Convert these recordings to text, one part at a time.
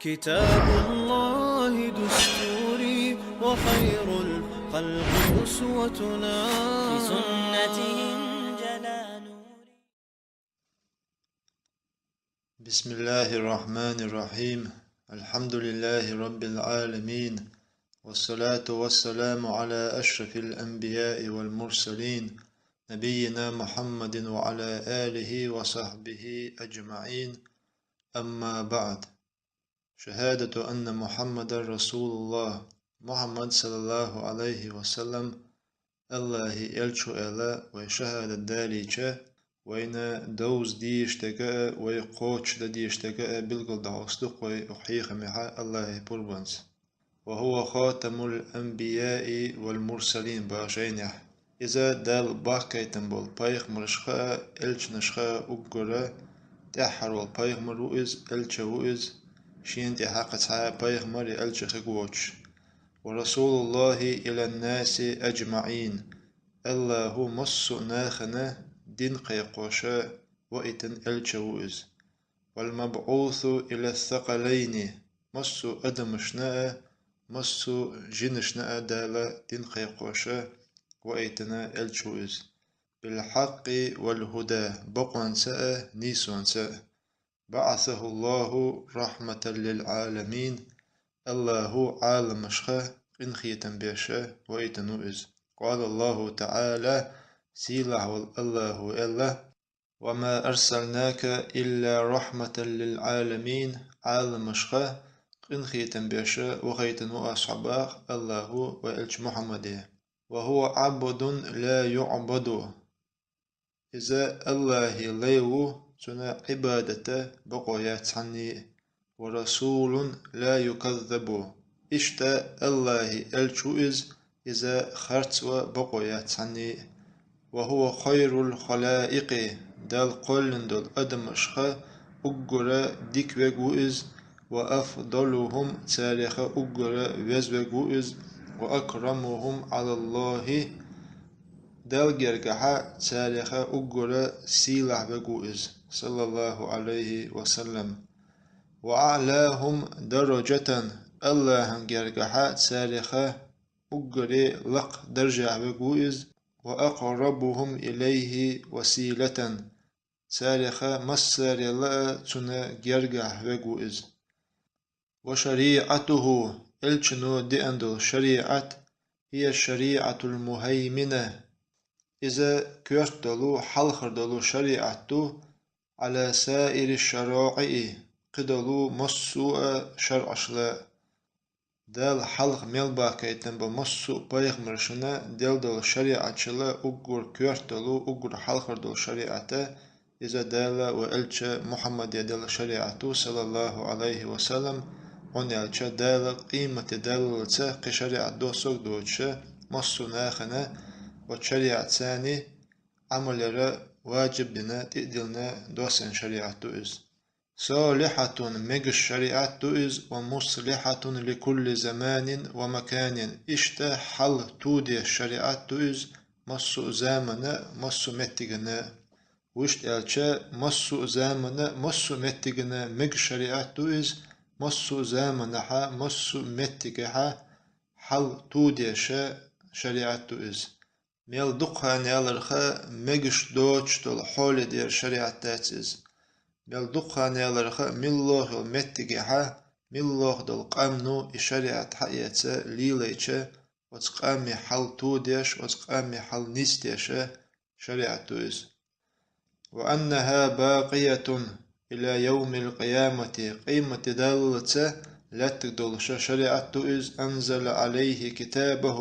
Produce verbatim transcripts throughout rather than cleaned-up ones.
كتاب الله دستوري، وخير الخلق أسوتنا. بسنته انجلى نوري. بسم الله الرحمن الرحيم. الحمد لله رب العالمين، والصلاة والسلام على أشرف الأنبياء والمرسلين، نبينا محمد وعلى آله وصحبه أجمعين. أما بعد. شهادة أن محمدا رسول الله. Мухьаммад, саллаллаху Ӏалайхи ва саллам, Аллахьи элча ву аьлла вай шахӀадат далийча, вайна довза дезаш дерг а, вай кхочушдан дезаш дерг а билгал дӀахьокхаш ду-кх вай укх хьехамехьа Аллахьи пурбанца. وهو خاتم الأنبياء والمرسلين боху шайнехь. Иза Далла бахкийтина болу пайхамаршха а, элчанашха а уггара тӀаьххьара волу пайхамар ву иза, элча ву иза, шена тӀехьа кхин цхьа пайхамар я элча хиг воцуш. ورسول الله إلى الناس أجمعين. Аллахьу массо а нахана дин кхайкхоша ваийтина элча ву иза. والمبعوث إلى الثقلين. Массо а адамашна а, массо а жинашна а Дала дин кхайкхоша ваийтина элча ву иза. بالحق والهدى. Бакъонца а, нийсонца а. بعثه الله رحمة للعالمين. Аллахьу Ӏаламашха къинхетам беша ваийтина ву иза. قال الله تعالى. Сийлахь волу Аллахьу аьлла: وما أرسلناك إلا رحمة للعالمين. Ӏаламашха къинхетам беша вахийтина ву Ас хьо боху Аллахьу вай элча Мухьаммаде. وهو عبد لا يعبد. Иза Аллахьи лай ву, цунна Ӏибадата бакъо яц цхьанне а. ورسول لا يكذب. Иштта Аллахьи элча ву иза, иза харц ван бакъо яц цхьанне а. وهو خير الخلائق. Далла кхоьллина долу адамашха уггара дика верг ву иза. وأفضلهم. Цареха уггара веза верг ву иза. وأكرمهم على الله. Далла гергахьа цареха уггара сийлахь верг ву иза, саллаллаху Ӏалайхи ва саллам. وأعلاهم درجة. Аллахьан гергахьа цареха уггаре лакха даржехь верг ву иза. وأقربهم إليه وسيلة. Цареха массарел а цунна гергахь верг ву иза. وشريعته. Элчано деана долу шариӀат, هي الشريعة المهيمنة. Иза коьрта долу, хьалхара долу шариӀат ду, على سائر الشرائع, кхидолу массо а шарӀашла. Дала хьалха мел бахкийтина бу массо а пайхамаршна делла долу шариӀатшла уггар коьрта долу, уггар хьалхара долу шариӀат а, иза Дала ва элча Мухьаммаде делла шариӀат ду, саллаллаху Ӏалайхи ва саллам, хӀунда аьлча Дала къематде даллалца кхин шариӀат доссаг доцуша, массо а нахана оцу шариӀатца Ӏамал яра ваджиб дина, тӀедиллина доссийна шариӀат ду иза. صالحة, мегаш шариӀат ду иза, ومصلحة لكل زمان ومكان, иштта хьал тудеш шариӀат ду иза, массо а замана, массо а меттигана. Вуьшта аьлча, массо а замана, массо а меттигана мегаш шариӀат ду иза, массо а заманахьа, массо а меттигехьа хьал тудеша шариӀат ду иза. Мел дукха хан яларха мегаш доцуш долу хьоле дера шариӀат дац иза. Мел дукха хан яларха милла а йолу меттигехьа, милла а долу къам ну и шариӀат хьаэца лелайча, оцу къамий хьал тудеш, оцу къамий хьал нисдеша шариӀат ду иза. وأنها باقية إلى يوم القيامة, къематде даллалца лаьттиг долуша шариӀат ду иза, أنزل عليه كتابه,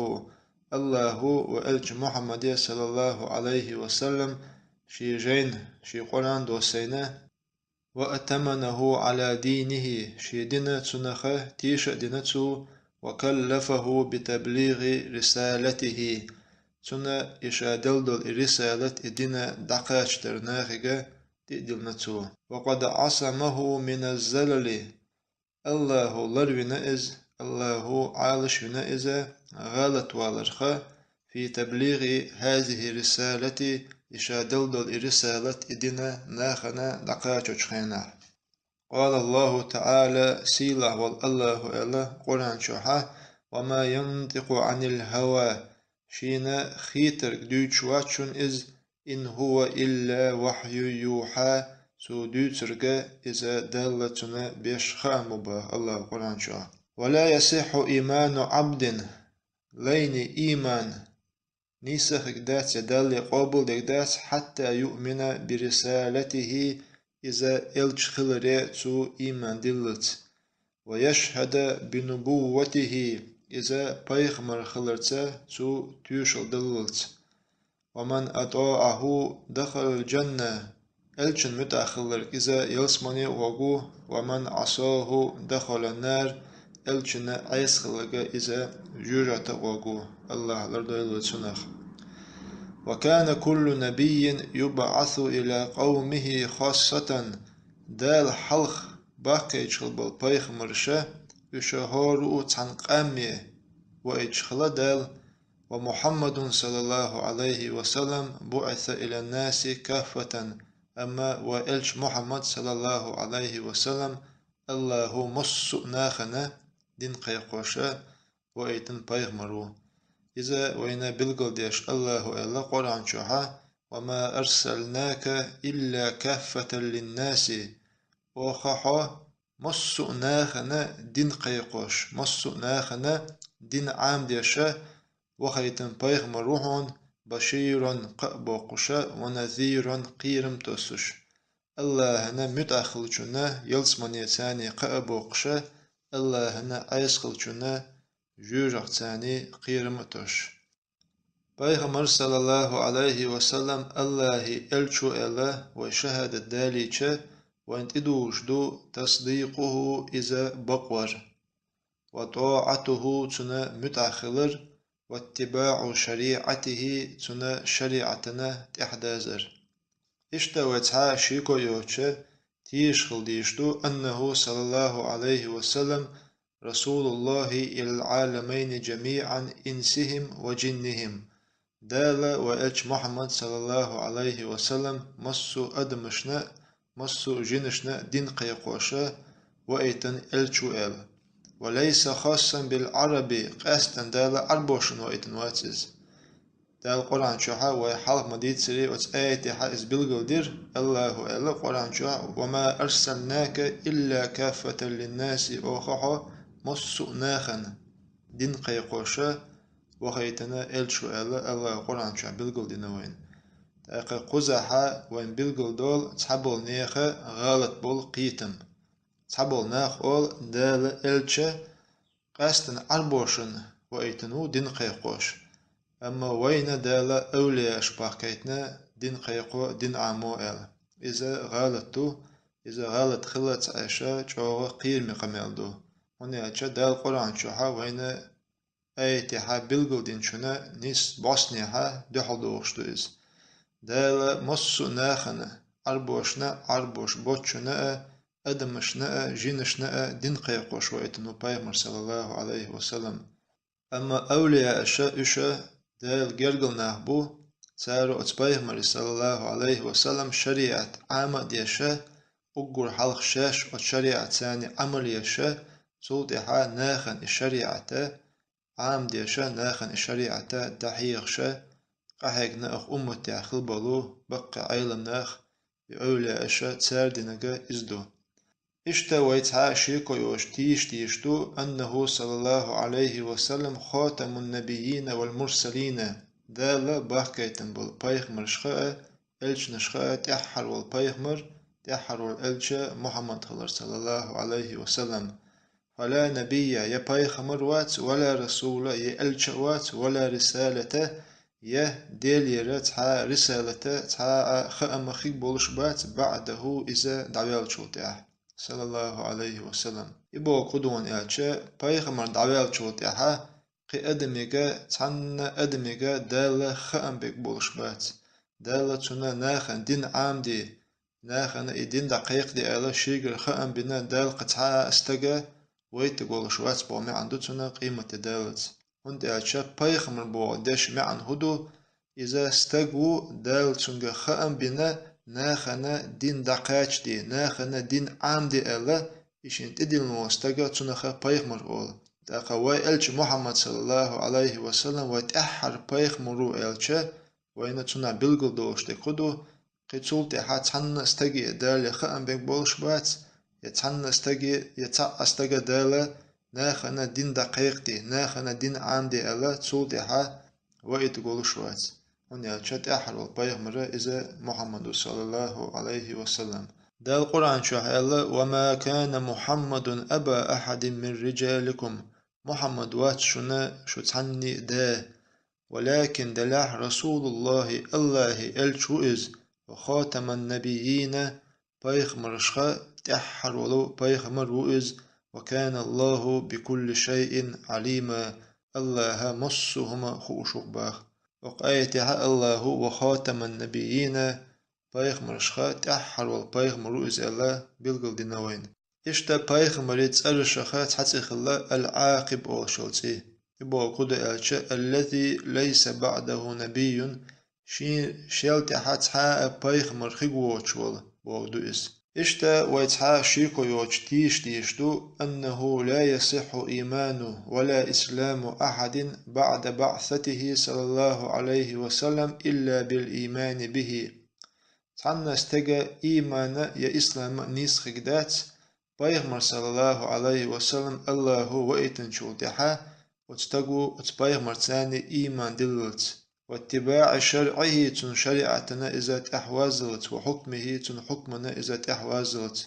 Аллаху ва элча Мухьаммаде, саллаллаху Ӏалайхи ва саллам, шен жайна, шен Къуръан доссийна, وأتمنه على دينه, шен дина цунах тешадина цо, وكلفه بتبليغ رسالته, цунна и ша делла долу и рисалат, и дина дӀакхачадар нахига тӀедиллина цо. وقد عصمه من الزلل, Аллаху ларвина иза, Аллаху Ӏалашвина иза гӀалат валарха, في تبليغ هذه الرسالة, и ша делла долу и рисалат, и дина нахана дӀакхачочу хенахь. قال الله تعالى, сийлахь волу Аллахо аьлла Къуръан чохь: وما ينطق عن الهوى, шена хетарг дуьйцуш вац шуна иза, إن هو إلا وحي يوحى, цо дуьйцург иза Далла цунна беш хаам бу боху Аллахо Къуръан чохь. ولا يصح إيمان عبد, лайне ийман нийса хир дац я Далла къобалдийр дац, حتى يؤمن برسالته, иза элча хиларе цо ийман диллалц, ويشهد بنبوته, иза пайхамар хиларца цо тоьшалла даллалц. ومن أطاعه دخل الجنة, элчанна муьтӀахь хилларг иза ялсамане а вогӀу, ومن عصاه دخل النار, элчанна Ӏеса хилларг иза жоьжахате а вогӀу, Аллахь лардойла вай цунах. وكان كل نبي يبعث إلى قومه خاصة, Дала хьалха бахкийтуш хилла болу пайхамарш, уьш хӀора а цхьана къаме ваийтуш хилла Дала, ومحمد صلى الله عليه وسلم بعث إلى الناس كافة, амма вай элча Мухьаммад, саллаллаху Ӏалайхи ва саллам, Аллахо массо а нахана дин кхайкхош ваийтина пайхамар ву. Иза вайна билгалдеш Аллахо аьлла Къуръан чохь: وما أرسلناك إلا كافة للناس, оха хьо массо а нахана дин кхайкхош, массо а нахана дин Ӏамадеш вахийтина пайхамар ву хьуна, بشيرا, кхаъ боккхуш, ونذيرا, кхерам а тосуш. Аллахьана муьтӀахь хиллачунна ялсамане царна кхаъ а боккхуш, Аллахьана Ӏеса хиллачунна жоьжахате царна кхерам а тосуш. Пайхамар, саллаллаху Ӏалайхи ва саллам, Аллахьан элча ву аьлла вай шахӀадат далийча, вайна тӀедугӀуш ду تصديقه, иза бакъвар, وطاعته, цунна муьтӀахь хилар, واتباع شريعته, цуьнан шариӀатана тӀаьхьадазар. Иштта вай цхьа а шеко йоцуш, тешаш хила дезаш ду: أنه صلى الله عليه وسلم رسول الله إلى العالمين جميعا إنسهم وجنهم. Дала вай элча Мухьаммад, саллаллаху Ӏалайхи ва саллам, массо а адамашна а, массо а жинашна а дин кхайкхош ваийтина элча ву аьлла. وليس خاصا بالعرب, къаьсттина Дала Ӏарбошна ваийтина вац иза. Дала Къуръан чохь вай хьалха ма-дийццара оцу аятехь иза билгалдира, Аллахо аьлла Къуръан чохь: وما أرسلناك إلا كافة للناس, оха хьо массо а нахана дин кхайкхош вахийтина элча ву аьлла Аллахо Къуръан чохь билгалдина вайна. ТӀаккха кхузахь вайна билгалдолу цхьаболу нехан гӀалат болу кхетам. Цхьаболу нах олу, Дала элча къаьсттина Ӏарбошна ваийтина ву дин кхайкхош. Амма вайна Дала эвлияаш бахкийтина дин кхайкхо, дин Ӏамо аьлла. Иза гӀалат ду, иза гӀалат хилла ца Ӏеша, чӀогӀа кхераме къамел ду. ХӀунда аьлча Дала Къуръан чохь вайна аятехь билгалдинчунна нийса бӀостанехь дуьхьал дохуш ду иза. Дала массо а нахана, Ӏарбошна, Ӏарбош боцчунна а, адамашна а, жинашна а дин кхайкхош ваийтина ву пайхамар, саллаллаху Ӏалайхи ва саллам. Амма эвлияаша, уьш Дала гергара нах бу, цара оцу пайхамаран, саллаллаху Ӏалайхи ва саллам, шариӀат Ӏама а деш, уггар хьалха шаьш оцу шариӀатца Ӏамал еш, цул тӀаьхьа нахана и шариӀат Ӏама деш, нахана и шариӀат дӀахьоьхуш, къахьегна оха умматехь хила болу баккхий Ӏеламнах, и эвлияаша, цара динарг иза ду. Иштта вай цхьа а шеко йоцуш тийша дезаш ду: أنه صلى الله عليه وسلم خاتم النبيين والمرسلين, Дала бахкийтина болу пайхамаршха а, элчанашха а тӀаьххьара волу пайхамар, тӀаьххьара волу элча Мухьаммад хилар, саллаллаху Ӏалайхи ва саллам. فلا نبي, я пайхамар вац, ولا رسول, я элча а вац, ولا رسالة, я Делера цхьа а рисалат, цхьа а хаам хир болуш бац, بعده, иза дӀаваьллачул тӀаьхьа, саллаллаху Ӏалайхи ва саллам. И бохург хӀун ду аьлча, пайхамар дӀаваьллачул тӀаьхьа кхин адамига, цхьанна адамига Дала хаам беш болуш бац. Дала цунна нахана дин Ӏамаде, нахана и дин дӀакхайкхаде аьлла, шегара хаам бина Дала кхин цхьа а стаг вайта волуш вац боху маьӀна ду цунна къематде даллалц. ХӀунда аьлча пайхамар боху дешан маьӀна хӀун ду? Иза стаг ву, Дала цуьнга хаам бина, нахана дин дӀакхачаде, нахана дин Ӏамаде аьлла, и шийна тӀедиллина волу стага цунах пайхамар олу. ТӀаккха вай элча Мухьаммад, саллаллаху Ӏалайхи ва саллам, вай тӀаьххьара пайхамар ву аьлча, вайна цунах билгал долуш дерг хӀун ду, кхин цул тӀаьхьа цхьанна а стаге Дала хаам бег болуш бац, я цхьанна а стаге, я цхьаъ а стага Дала нахана дин дӀакхайкхаде, нахана дин Ӏамаде аьлла, цул тӀаьхьа ваийта волуш вац. ХӀунда аьлча тӀаьххьара волу пайхамара иза Мухьаммад ву, саллаллаху Ӏалайхи ва саллам. Дала Къуръан чохь аьлла: «Ва ма кана Мухьаммадун аба ахьадин мин риджаликум». Мухьаммад вац шуна шу цхьанний а да. «Валакин, делахь, Расулуллахи, Аллахьи элча ву иза, ва хатаман набиййина, пайхамаршха тӀаьххьара волу пайхамар ву иза, ва кана Аллаху бикулли шайин Ӏалима, Аллахьа массо а хӀума хууш ву-кх», баха. Оцу аятехь Аллахьа «ва хатаман набиййина», пайхамаршха тӀаьххьара волу пайхамар ву иза аьлла билгал дина вайна. Иштта пайхамарийн цӀерашха цхьа цӀе хилла, Ал-Ӏакъиб олуш йолу цӀе. И бохург хӀун ду аьлча, «аллази лайса баӀдаху набийюн», шен, шел тӀаьхьа цхьа а пайхамар хиг воцуш волу бохург ду иза. Иштта вай цхьа а шеко йоцуш тийша дезаш ду, «аннаху ла ясихху ийману ва ла исламу ахьадин баӀда баӀсатихи, саллаллаху Ӏалайхи ва саллам, илла бил иймани бихи». Цхьанна стеган ийман а я ислам а нийса хиг дац, пайхамар, саллаллаху Ӏалайхи ва саллам, Аллахьа ваийтинчул тӀаьхьа оцу стага оцу пайхамарца ийман диллалц, «ва иттибаӀи шарӀихи», цуьнан шариӀатана иза тӀаьхьаваззалц, «ва хьукмихи», цуьнан хьукмана иза тӀаьхьаваззалц.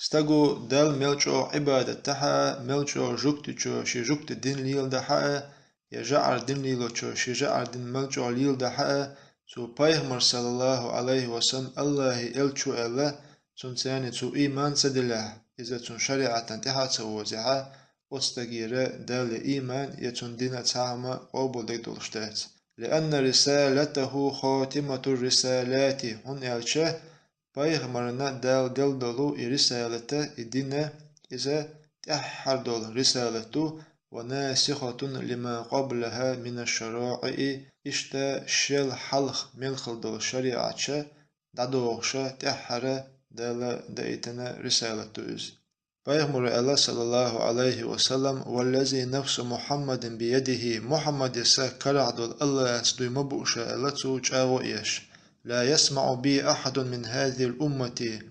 Стага Далла мел чӀогӀа Ӏибадат дахьа а, мел чӀогӀа жуьгтичо шен жуьгтан дин леладахьа а, я жӀара дин лелочо шен жӀара дин мел чӀогӀа леладахьа а, цу пайхамара, саллаллаху Ӏалайхи ва саллам, Аллахьан элча ву аьлла, цуьнца цхьаьна цо ийман ца диллехь, иза цуьнан шариӀатана тӀаьхьа а ца вожехь, оцу стагера Далла ийман я цуьнан дин цхьа а хӀума къобалдерг долуш дац. «Лианна рисалатаху хатиматур рисалати», хӀунда аьлча пайхамарна Дала делла долу и рисалата, и дина, иза тӀаьххьара долу рисалат ду, «ва насихатун лима къаблахьа мина шараӀиӀи», иштта шел хьалха мел хилла долу шариӀаташ дӀадохуш, тӀаьххьара Дала даийтина рисалат ду иза. Пайхамара аьлла, саллаллаху Ӏалайхи ва саллам: «Валлази нафсу Мухьаммадин биядихи», Мухьаммадан са карахь долу Аллахьца дуй ма бу ша аьлла, цо чӀагӀо еш: «Ла ясмаӀу би ахьадун мин хьазихил уммати».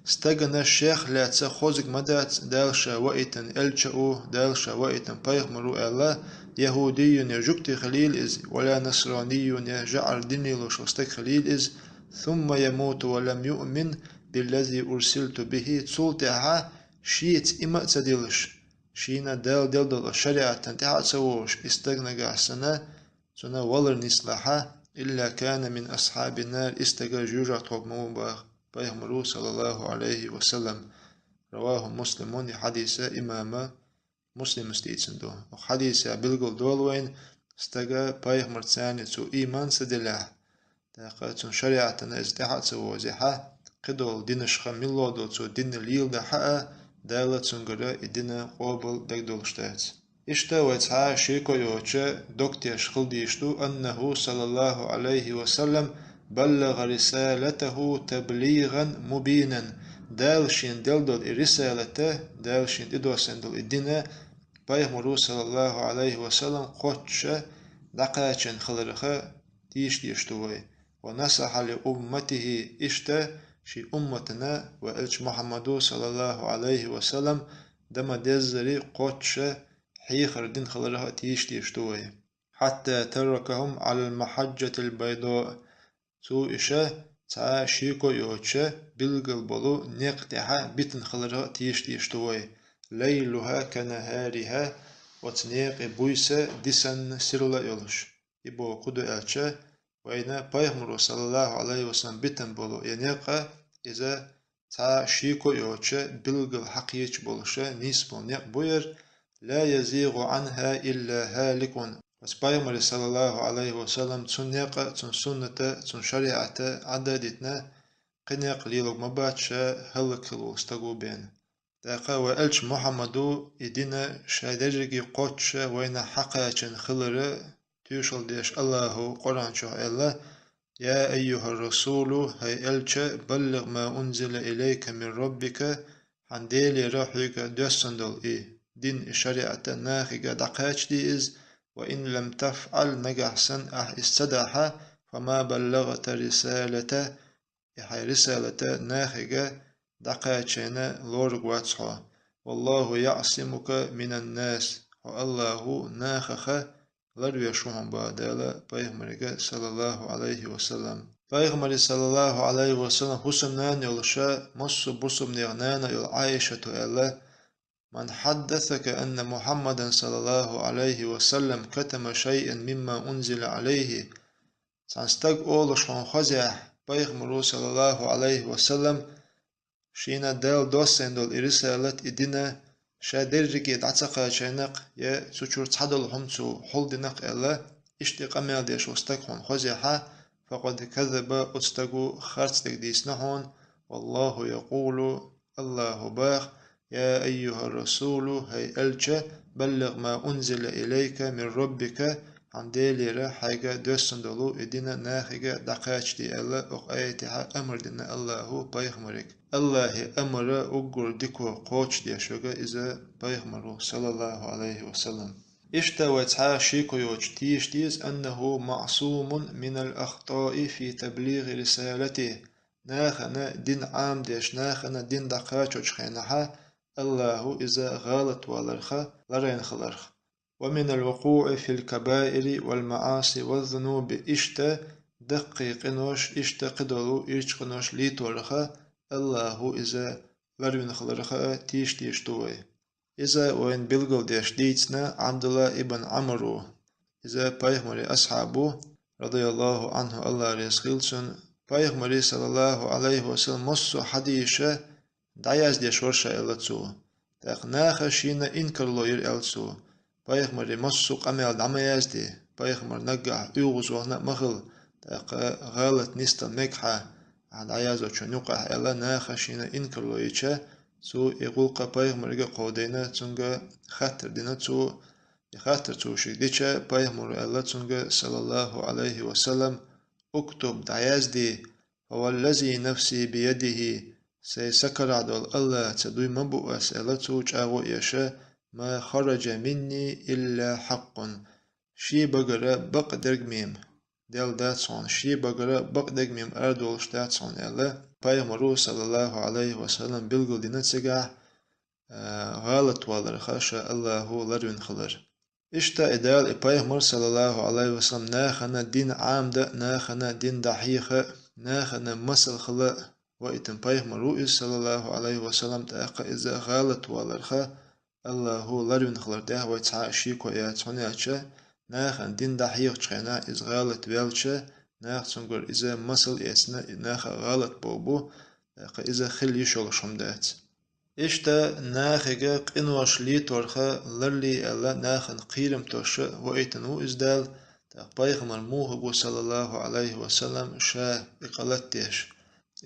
Стагана шех лаьцна хозаг ма дац Дала ша ваийтина элча а ву, Дала ша ваийтина пайхамар ву аьлла, яхӀудийюн я жуьгти хилийла иза, ва ла насранийюн я жӀара дин лелош волу стаг хилийла иза, «сумма ямуту ва лам юъмин биллази урсилту бихи», цул тӀаьхьа шеца иман а ца диллаш, шена Дала делла долу шариӀатана тӀаьхьа а ца вожуш, и стаг нагахь санна, цунна валар нислахь, «илла кана мин асхьабин нар», и стаг жоьжахатехь ма ву баха пайхамара, саллаллаху Ӏалайхи ва саллам. Раваху Муслимун, и хьадис имама Муслима дийцина ду. Оцу хьадисехь билгал долу вайна, стага пайхамарца цхьаьна цо ийман ца диллехь, тӀаккха цуьнан шариӀатана иза тӀаьхьа а ца вожехь, кхидолу динашха милла долу цо дин леладахьа а, Дала цуьнгара и дин къобалдерг долуш дац. Иштта вай цхьа а шеко йоцуш, дог тешаш хила дезаш ду, «аннаху, саллаллаху Ӏалайхи ва саллам, баллагӀа рисалатаху таблигӀан мубинан», Дала шена делла долу и рисалата, Дала шена тӀедоссийна долу и дин, пайхамара, саллаллаху Ӏалайхи ва саллам, кхоччуш дӀакхачийна хиларх тийша дезаш ду вай. «Ва насахьа ли умматихи», иштта шен умматана ва элча Мухьаммада, саллаллаху Ӏалайхи ва саллам, дан ма-деззара кхоччуш хьехар дина хиларх а тийша дезаш ду вай. «Хьатта таракахум Ӏалал махьаджатил байдаъ». Цо уьш цхьа а шеко йоцуш билгал болу некъа тӀехь битина хиларх а тийша дезаш ду вай. «Лайлухьа канахьарихьа», оцу некъан буьйса дисанна сирла а йолуш. И бохург хӀун ду аьлча, вайна пайхамара, саллаллаху Ӏалайхи ва саллам, битина болу и некъ, иза цхьа а шеко йоцуш билггал хьакхечаш болуш нийса болу некъ бу хӀара, «ла язигӀу Ӏанхьа илла хьаликун». Оцу пайхамара, саллаллаху Ӏалайхи ва саллам, цу некъа, цуьнан сунната, цуьнан шариӀата Ӏадда а дитина, кхин некъ лелорг ма бац ша хӀаллакьхила волу стага бен. ТӀаккха вай элча Мухьаммада и дин ша дерриге кхоччуш вайна хьакхачийна хилар тоьшалла деш Аллахьа Къуръан чохь аьлла: يا أيها الرسول, хӀай элча, بلغ ما أنزل إليك من ربك, хьан Делера хьоьга доьссина долу и дин, и шариӀат нахига дӀакхачаде иза, وإن لم تفعل, нагахь санна ахь иза ца дахь, فما بلغت رسالته, и хьайн рисалат нахига дӀакхачийна лоруг вац хьо. والله يعصمك من الناس, хьо АллахӀа нахах ларвеш ву хьуна боху Дала пайхамарга, саллаллаху Ӏалайхи ва саллам. Пайхамаран, саллаллаху Ӏалайхи ва саллам, хӀусамнана йолуш, массо а бусалбанех нана йолу Ӏайшата аьлла: من حدثك أن محمدا صلى الله عليه وسلم كتم شيئا مما أنزل عليه. Цхьана стага олуш хьуна хозехь, пайхамаро, саллаллаху Ӏалайхи ва саллам, шена Дала доссийна долу и рисалат, и дин, ша дерриге дӀа ца кхачийна-кх, я цу чуьра цхьадолу хӀума цо хьулдина-кх аьлла, иштта и къамел деш волу стаг хьуна хозехь, فقد كذب, оцу стага харцдерг дийцина хьуна, والله يقول, АллахӀа боху: يا أيها الرسول, хӀай элча, بلغ ما أنزل إليك من ربك, хьан Делера хьайга доьссина долу и дин нахига дӀакхачаде аьлла, окху аятехь амар дина АллахӀа пайхамарга. АллахӀан амара уггар дика кхочушдеш верг иза пайхамар ву, саллаллаху Ӏалайхи ва саллам. Иштта вай цхьа а шеко йоцуш тийша деза: أنه معصوم من الأخطاء في تبليغ رسالته. Нахана дин Ӏамадеш, нахана дин дӀакхачочу хенахь, АллахӀа иза гӀалатваларх ларвина хиларх. ومن الوقوع في الكبائر والمعاصي والذنوب, иштта даккхий къинош, иштта кхидолу ирча къинош латорах АллахӀа иза ларвина хиларх тийша дезаш ду вай. Иза вайна билгалдеш дийцина Ӏабдулла ибн Ӏамр ву. Иза пайхамаран асхьаб ву, радияллаху Ӏанху, АллахӀ реза хуьлда цунна. Пайхамаран, саллаллаху Ӏалайхи ва саллам, массо а хьадисаш дӀаяздеш вара ша аьлла цо. ТӀаккха наха шена инкарло йира аьлла цо. Пайхамаран массо а къамел дӀа ма язде, пайхамар наггахь оьгӀазвахана а ма хила, тӀаккха гӀалат нисдала мегахь, ахьа дӀаяздечун юкъахь аьлла, наха шена инкарло йича, цо и гӀуллакх пайхамарга а кховдийна, цуьнга хаттар дина цо. И хаттар цо шега дича, пайхамаро аьлла цуьнга, саллаллаху Ӏалайхи ва саллам: اكتب, дӀаязде, فوالذي نفسي بيده, сайн са карахь долу АллахӀца дуй ма бу ас, аьлла цо чӀагӀо а еш, ما خرج مني إلا حق. Шен багара бакъдерг мема делла дац хьуна, шен багара бакъдерг мема арадолуш дац хьуна аьлла, пайхамаро, саллаллаху Ӏалайхи ва саллам, билгалдина цигахь, а, гӀалатваларх ша АллахӀа ларвина хилар. Иштта и Дала, и пайхамар, саллаллаху Ӏалайхи ва саллам, нахана дин Ӏамадан, нахана дин дӀахьехан, нахана масал хилан ваийтина пайхамар ву иза, саллаллаху Ӏалайхи ва саллам, тӀаккха иза гӀалатваларх АллахӀа ларвина хилар тӀехь вай цхьа а шеко яц, хӀунда аьлча нахана дин дӀахьехачу хенахь иза гӀалат ваьлча, наха цуьнгара иза масал эцна, и наха гӀалат бовр бу, тӀаккха иза хила йиш йолуш хӀума дац. Иштта нахе къинош латорх ларле аьлла, нахана кхерам тосуш ваийтина ву иза Дала, тӀаккха пайхамар муха ву, саллаллаху Ӏалайхи ва саллам, ша и къа латадеш.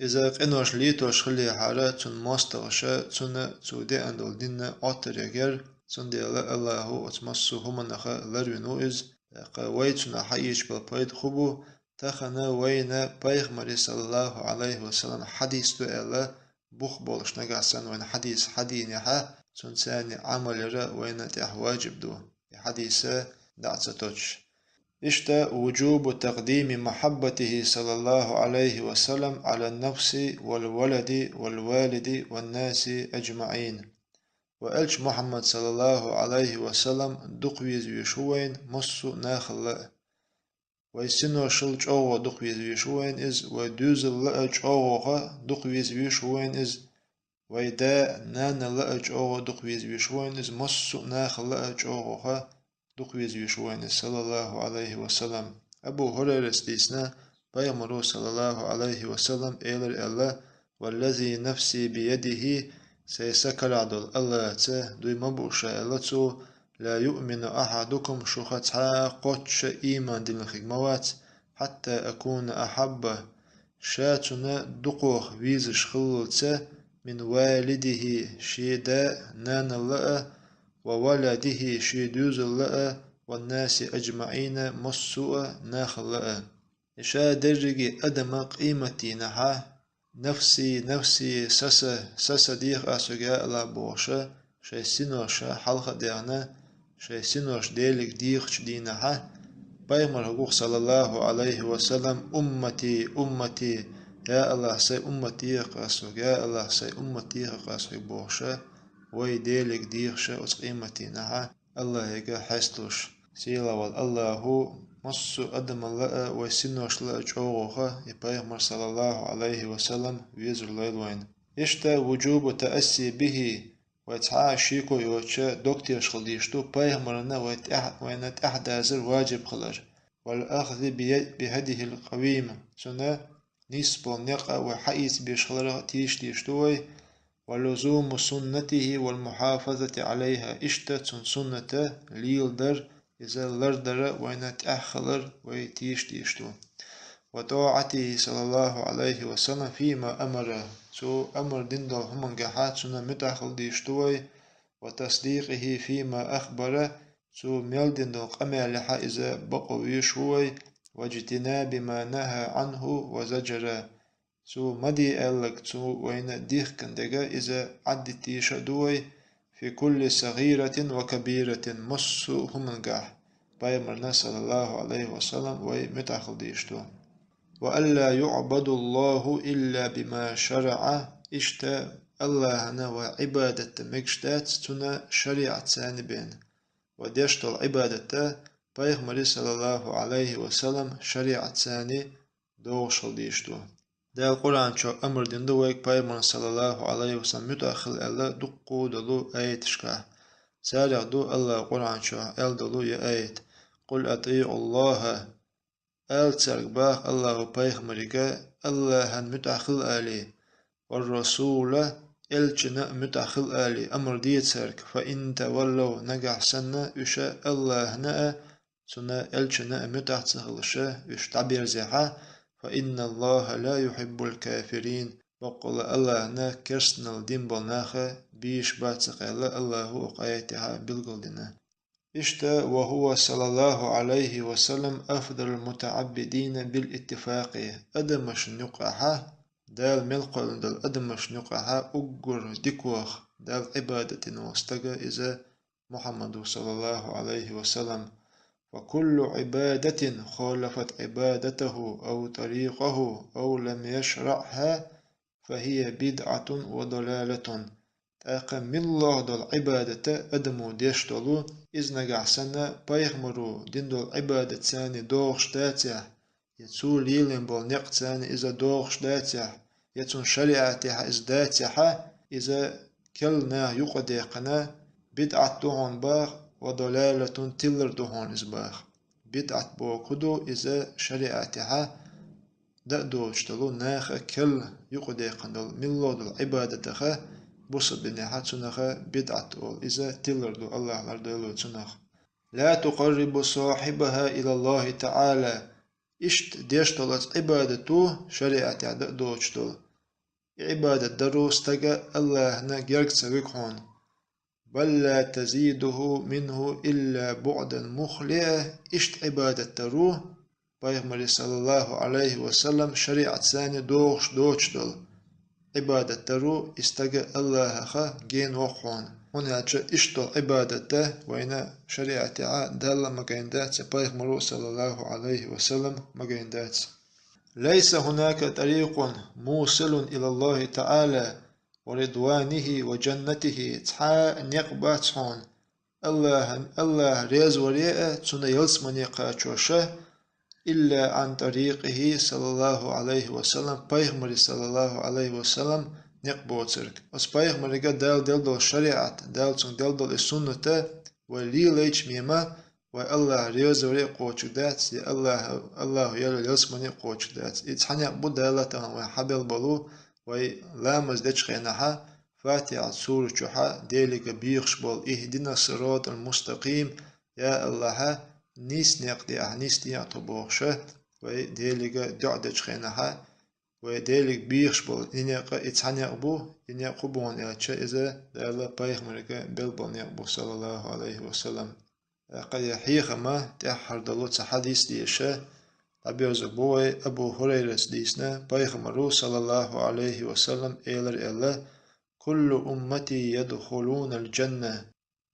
Иза къинош латош хиллехьара, цуьнан мостагӀаша цунна цо деана долу дин Ӏоттаре яра, цундела АллахӀа оцу массо а хӀуманах ларвина ву иза, тӀаккха вай цунах хьаийцуш болу пайда хӀун бу, тахана вайна пайхамаран, саллаллаху Ӏалайхи ва саллам, хьадис ду аьлла, бух болуш нагахь санна вайна хьадис хьадийнехь, цуьнца цхьана Ӏамал яр вайна тӀехь важиб ду, и хьадис дӀа ца тосуш. Иштта وجوب تقديم محبته صلى الله عليه وسلم على النفس والولد والوالد والناس أجمعين. Ва элча Мухьаммад, саллаллаху Ӏалайхи ва саллам, дукха веза везаш ву вайна массо а нахал а. Вай синошал чӀогӀа дукха веза везаш ву вайна иза, вай доьзалал а чӀогӀа дукха веза везаш ву вайна иза, вай да, нанал а чӀогӀа дукха веза везаш ву вайна иза, массо а нахал а чӀогӀа дукха веза везаш ву вайна иза, саллаллаху Ӏалайхи ва саллам. Абу ХӀурайрас дийцина, пайхамаро, саллаллаху Ӏалайхи ва саллам, элира аьлла: والذي نفسي بيده, сайн са карахь долу АллахӀца дуй ма бу ша аьлла цо, لا يؤمن أحدكم, шух цхьа а кхоччуш ийман диллина хир ма вац, حتى أكون أحب, ша цунна дукхох везаш хиллалца, من والده, шен да, нанал а, وولده, шен доьзалал а, والناس أجمعين, массо а нахал а. Иша дерриге адама къематдийнахьа, нафси, нафси, са-са, са-са деха Ӏа соьга, я АллахӀ, бохуша, шайн синоша хьалха а дехна, шайн синош Делига дехачу дийнахьа, пайхамар хӀугух, саллаллаху Ӏалайхи ва саллам, уммати, уммати, я АллахӀ, сайн уммат деха Ӏа соьга, я АллахӀ, сайн уммат деха Ӏа соьга, бохуша, вай Делига дехаша оцу къематдийнахьа, АллахӀига хьесталуш. Сийлахь волу АллахӀа массо а адамалла а, вай синошла а чӀогӀа и пайхамар, саллаллаху Ӏалайхи ва саллам, везар лойла вайна. Иштта вуджубу таасси бихи, вай цхьа а шеко йоцуша дог тешаш хила дезаш ду, пайхамарна вай тӀаьхьа, вайна тӀаьхьадазар ваджиб хилар. Вал ахзи би-, бихадихил къавим, цуьнан нийса болу некъ а вай хьаийца безаш хиларх а тийша дезаш ду вай, ва лузуму суннатихи вал мухьафазати Ӏалайха, иштта цуьнан сунната леладар, иза лардар а вайна тӀехь хилар вай тийша дезаш ду. Ва тӀаатихи, саллаллаху Ӏалайхи ва саллам, фима амара, цо амар дина долу хӀумангахьа цунна муьтӀахь хила дезаш ду вай, ва тасдикъихи фима ахбара, цо мел дина долу къамелехьа иза бакъо везаш ву вай, ва жтинаби ма наха Ӏанху ва заджара, цо ма де аьлларг цо вайна дихкина дерг иза Ӏадда тийша а ду вай, фи кулли сагӀиратин ва кабиратин, массо а хӀумангахь, пайхамарна, саллаллаху Ӏалайхи ва саллам, вай муьтӀахь хила дезаш ду. Ва алла юӀбадаллаху илла бима шараӀа, иштта АллахӀана вай Ӏибадат дан мегаш дац цуьнан шариӀатца бен. Ва деш долу Ӏибадат а пайхамаре, саллаллаху Ӏалайхи ва саллам, шариӀатца догӀуш хила дезаш ду. Дала Къуръан чохь амар дина ду вайга пайхамарна, саллаллаху Ӏалайхи ва саллам, муьтӀахь хила аьлла дуккха долу аяташкахь. Царех ду АллахӀа Къуръан чохь аьлла долу я аят: «Къул атӀиӀуллахӀа», ала цаьрга баха АллахӀа пайхамарига, АллахӀана муьтӀахь хила алий, «ва расула», элчана а муьтӀахь хила алий, амар де цаьрга, «фа ин таваллав», нагахь санна уьш АллахӀана а, цуьнан элчана а муьтӀахь ца хилаша уьш дӀаберзехьа, «фа инналлахӀа ла юхьиббул кафирин», баккъалла АллахӀана керстанал дина болу нах а бийш бац ца кхаьлла АллахӀа окху аятехьа билгалдина. Иштта, ва хӀува, саллаллаху Ӏалайхи ва саллам, афдалул мутаӀаббидина бил иттифакъи, адамашна юкъахьа, Дала мел кхоьллина долу адамашна юкъахьа уггар дикох Далла Ӏибадат дина волу стага иза Мухьаммад ву, саллаллаху Ӏалайхи ва саллам. Фа куллу Ӏибадатин халафат Ӏибадатаху ав тарикъаху ав лам яшраӀхӀа, фа хӀия бидӀатун ва далалатун. ТӀаккха муьлхха долу Ӏибадат а адамо деш долу, иза нагахь санна пайхамаро дина долу Ӏибадатца догӀуш дацахь, я цо лелийна болу некъаца иза догӀуш дацахь, я цуьнан шариӀатехьа иза дацахьа, иза керла наха юкъадаьккхина, бидӀат ду хьуна баха, ва далалатун, тилар ду хьуна иза баха. БидӀат бохург хӀун ду, иза шариӀатехьа дан а доцуш долу, наха керла юкъадаьккхина долу муьлхха долу Ӏибадатах, бусалба динехьа цунах бидӀат олу, иза тилар ду, АллахӀ лардойла цунах. Ла тукъаррибу сахьибахӀа илаллахӀи таӀала. Иштта деш долу оцу Ӏибадато, шариӀатехь дан а доцуш долу, и Ӏибадат даро стага АллахӀана герга ца вуьгу хьуна. Бал ла тазидухӀу минхӀу илла буӀдан мухлиа, иштта Ӏибадат даро, пайхамаре, саллаллаху Ӏалайхи ва саллам, шариӀатца догӀуш доцуш долу Ӏибадат даро, и стага АллахӀах гена воккху хьуна. ХӀунда аьлча иштта долу Ӏибадат дан вайна шариӀатехьа Далла магийна дац, я пайхамаро, саллаллаху Ӏалайхи ва саллам, магийна дац. Лайса хӀунака тӀарикъун мусилун илаллахӀи таӀала ва ридванихӀи ва жаннатихӀи, цхьа а некъ бац хьуна, АллахӀан, АллахӀ резаваре а, цуьнан ялсамане кхачош а, илла Ӏан тӀарикъихӀи, саллаллаху Ӏалайхи ва саллам, пайхамаре, саллаллаху Ӏалайхи ва саллам, некъ боцург. Оцу пайхамарига Дала делла долу шариӀат, Дала цуьнга делла долу и суннат а вай лелайча мема, вай АллахӀ резаваре а кхочур дац, я АллахӀ, АллахӀ елла ялсамане а кхочур дац. И цхьа некъ бу Дала тахана вайн хьабелла болу, вай ламаз дечу хенахьа, Фатихьат сура чохьа Делига бехаш болу: «Ихдинас сиратал мустакъим», я АллахӀ, нийса некъ де ахь, нийса де ахь тхо бохуша, вай Делига доӀа дечу хенахьа, вай Делига бехаш болу и некъ, и цхьа некъ бу, и некъ хӀун бу аьлча, иза Дала пайхамарига белла болу некъ бу, саллаллаху Ӏалайхи ва саллам. ТӀаккха я хьехам а тӀаьххьара долу цхьа хьадис деша, дӀаберзабу вай Абу Хурайрас дийцина, пайхамаро, саллаллаху алейхи ва саллам, элар аьлла: «Куллу уммати ядхулунал джанна».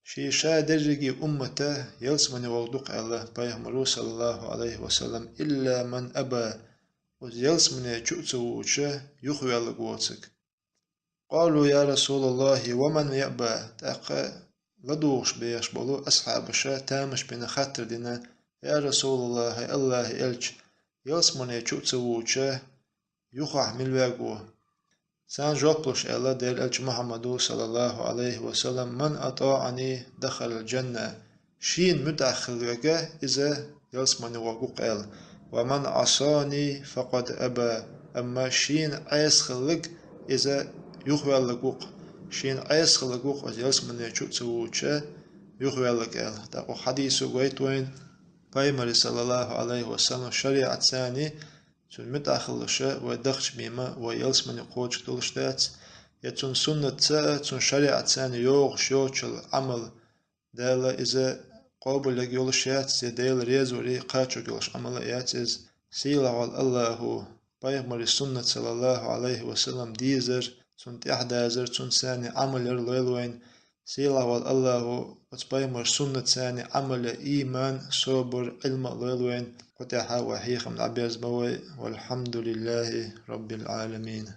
Ший ша дерриге уммата ялсмане вогӀу дукха аьлла пайхамаро, саллаллаху алейхи ва саллам, «илла ман аба», оцу ялсмане чу а ца вуча юхаваьллаг воцург. Къалу: «Я Расулаллахи, ва ман яъба?» ТӀаккха ладугӀуш бехаш болу асхьабаша тамаш бина хаттар дина: «Я Расулаллах, хӀай Аллахьи элча, ялсмане чу а ца вуча юхахь мила ваьг ву?» Царна жоп луш аьлла Делан элча Мухьаммадо, саллаллаху алейхи ва саллам: «Ман атаъани, дахалал джанна». Шена муьтӀахь хила вега, иза ялсмане вогӀу-кх аьлла. «Ва ман Ӏасани, факъад аба». Амма шена Ӏеса хилларг, иза юхаваьллаг ву-кх. Шена Ӏеса хилларг ву-кх, иза ялсмане чу а ца вуча юхаваьллаг аьлла. ТӀаккха хьадисо гойту вайна, пайхамаре, саллаллаху алейхи ва саллам, шариӀатца, цунна муьтӀахь хилалаш вай дахча бийма вай ялсмане кхочуш долуш дац, я цунна суннатца а, цунна шариӀатца а йогӀуш йоцучул Ӏамал Дала иза къобалъяг йолуш яц, я Дела резаваре кхачорг йолуш Ӏамал а яц иза. Сийлахь волу Аллахьо пайхамаре суннат, саллаллаху алейхи ва саллам, дезар, цунна тӀаьхьадазар, цунна санна Ӏамал яр лойла вайна. Сийлахь волу Аллахьо оцу пайхамаре суннат санна Ӏамал ян ийман, собар, Ӏилма а лойла вайна. Кху тӀехь вай хьехам дӀаберзабо вай. Валхьамдулиллахи Раббил Ӏаламин.